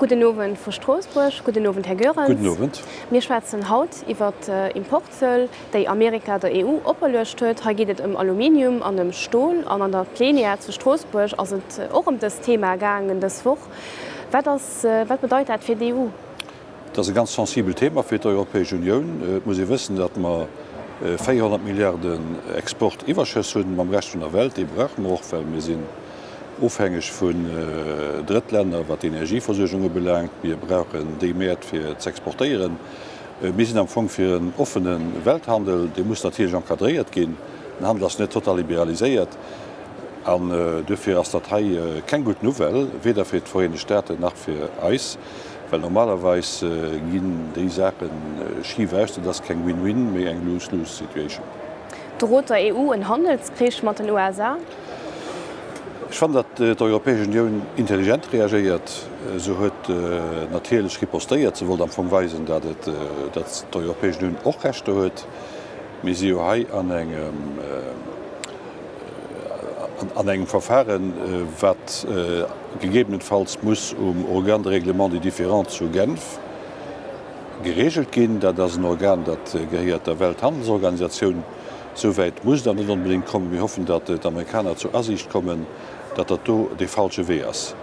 Gudden Owend vu Stroossbuerg. Gudden Owend, Här Goerens. Gudden Owend. Mir schwätzen haut iwwer Importzöll, déi Amerika der EU operluecht huet. Hei geet et ëm Aluminium an ëm Stol. An an der Plenière zu Stroossbuerg ass et och ëm dëst Thema gaangen dës Woch. Wat ass, wat bedeit dat fir d'EU? Et ass e ganz sensibelt Thema fir d'Europäesch Unioun. Et muss ee wëssen, datt mer 400 Milliarden Exportiwwerschëss hunn mam Rescht vun der Welt. Déi brauche mer och, well mir sinn ofhängeg vun Drëttlänner, wat d'Energieversuergung ubelaangt. Mir brauchen déi Mäert fir z'exportéieren. Mir sinn am Fong fir en offene Welthandel. Dee muss natierlech encadréiert ginn. Den Handel ass net total liberaliséiert. An duerfir ass dat hei keng gutt Nouvelle, weder fir d'Vereenegt Staaten nach fir eis. Well normalerweis ginn déi Saache schif aus. Dat ass keng Win-win, mee eng Lose-lose situation. Drot der EU en Handelskrich mat den USA? Ech fannen, datt d'Europäesch Unioun intelligent reagéiert. Se huet natierlech ripostéiert. Se wollt am Fong weisen, datt et, datt d'Europäesch Unioun och Rechter huet. Mir si jo hei an engem, an engem Verfahren, wat gegebenenfalls muss um Organe de règlement des différends zu Genf geregelt ginn. Dat ass en Organ, dat gehéiert der Welthandelsorganisatioun. Souwäit muss et awer net onbedéngt kommen. Mir hoffen, datt d'Amerikaner zur Asiicht kommen, datt dat do dee falsche Wee ass.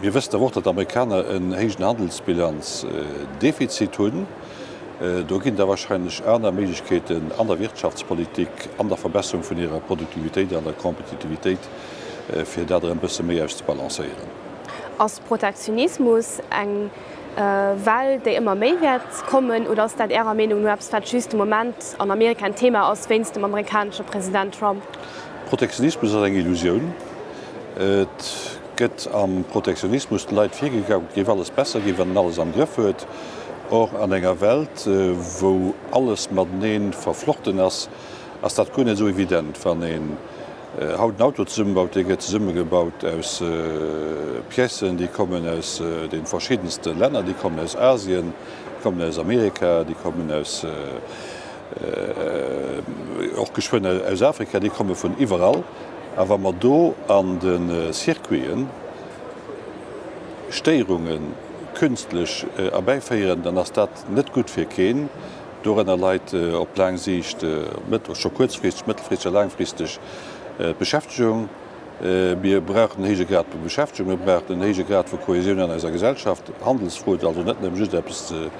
Mir wëssen awer och, datt d'Amerikaner en héijen Handelsbilanzdefizit hunn. Do ginn da wahrscheinlech aner Méiglechkeeten an der Wirtschaftspolitik, an der Verbesserung vun hirer Produktivitéit an der Kompetitivitéit, fir dat erëm e bësse méi auszebalancéieren. Ass Protektionismus eng Well, déi ëmmer méi wäert kommen, oder ass dat Ärer Meenung no eppes, wat just de Moment an Amerika en Thema ass wéinst dem amerikanesche President Trump? Protektionismus ass eng Illusioun. Et gëtt am Protektionismus de Leit virgegaukelt, et géif alles besser ginn, wann een alles am Grëff huet. Or, an enger Welt, wou alles matenee verflochten ass, ass dat guer net esou evident. Wann een haut en Auto zesummebaut, dee gëtt zesummegebaut aus Piècen, déi kommen aus de verschiddenste Länner, déi kommen aus Asien, déi kommen aus Amerika, déi kommen aus, och geschwënn aus Afrika, déi komme vun iwwerall. A wa mer do an de Circuiten Stéierunge künstlech erbäiféieren, dann ass dat net gutt fir keen. Dorënner leit op laang Siicht, scho kuerzfristeg, mëttelfristeg a laangfristeg, d'Beschäftegung. Mir brauchen en héije Grad vu Beschäftegung, mir brauchen en héije Grad vu Kohesioun an eiser Gesellschaft. Handelsfro huet also net nëmme just eppes ze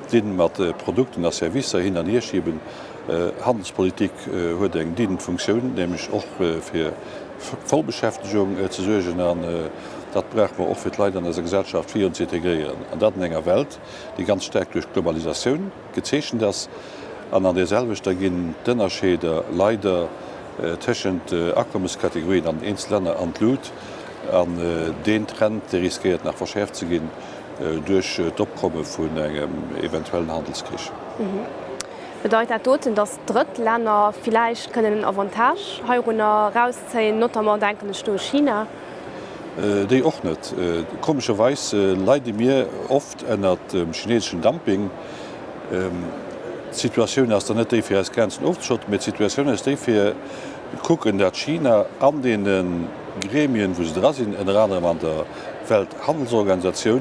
dinn mat Produkten a Servicer hin an hierschiben. Handelspolitik huet eng dienend Funktioun, nämlech och fir Vollbeschäftegung ze suergen. An dat brauche mer och fir d'Leit an eiser Gesellschaft virun ze integréieren. An dat an enger Welt, déi ganz staark duerch d'Globalisatioun gezeechent ass. An an där selwechter ginn d'Ënnerscheeder leider tëschent Akommeskategorien an den eenzel Länner an d'Lut. An deen Trend, dee riskéiert nach verschäerft ze ginn duerch d'Opkomme vun engem eventuellen Handelskrich. Bedeit dat doten, datt Drëttlänner villäicht kënnen en Avantage heirunner erauszéien, notamment denken ech do u China? Déi och net. Komescherweis leide mir oft ënnert dem chineseschen Dumping. D'Situatioun ass dann net déi fir eis Grenzen ofzeschotten, mee d'Situatioun ass déi fir kucken, dat China an deene Gremien, wou se dra sinn, ënner anerem an der Welthandelsorganisatioun,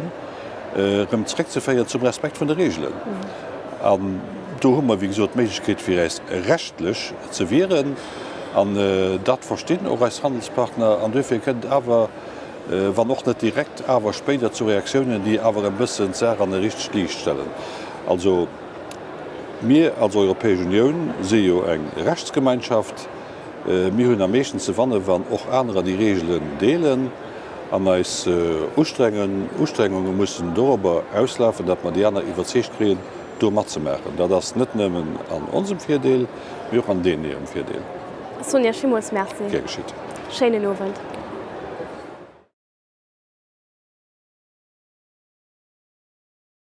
erëm zréckzeféieren zum Respekt vun de Regeln. An do hu mer, wéi gesot, d'Méiglechkeet fir äis rechtlech ze wieren. An dat verstinn och eis Handelspartner. An duerfir kënnt et awer, wann och net direkt, awer spéider zu Reaktiounen, déi awer e bëssen d'Saach an e richtegt Liicht stellen. Also mir als Europäesch Unioun si jo eng Rechtsgemeinschaft. Mir hunn am meeschten ze wanne wann och anerer déi Reegelen deelen. An eis Ustrengunge mussen dorobber auslafen, datt mer déi aner iwwerzeegt kréien, do matzemaachen. Dat ass net nëmmen an onsem Virdeel, mee och an deenen hirem Virdeel. Ech soen Iech villmools Merci. Gär geschitt. Schéinen Owend.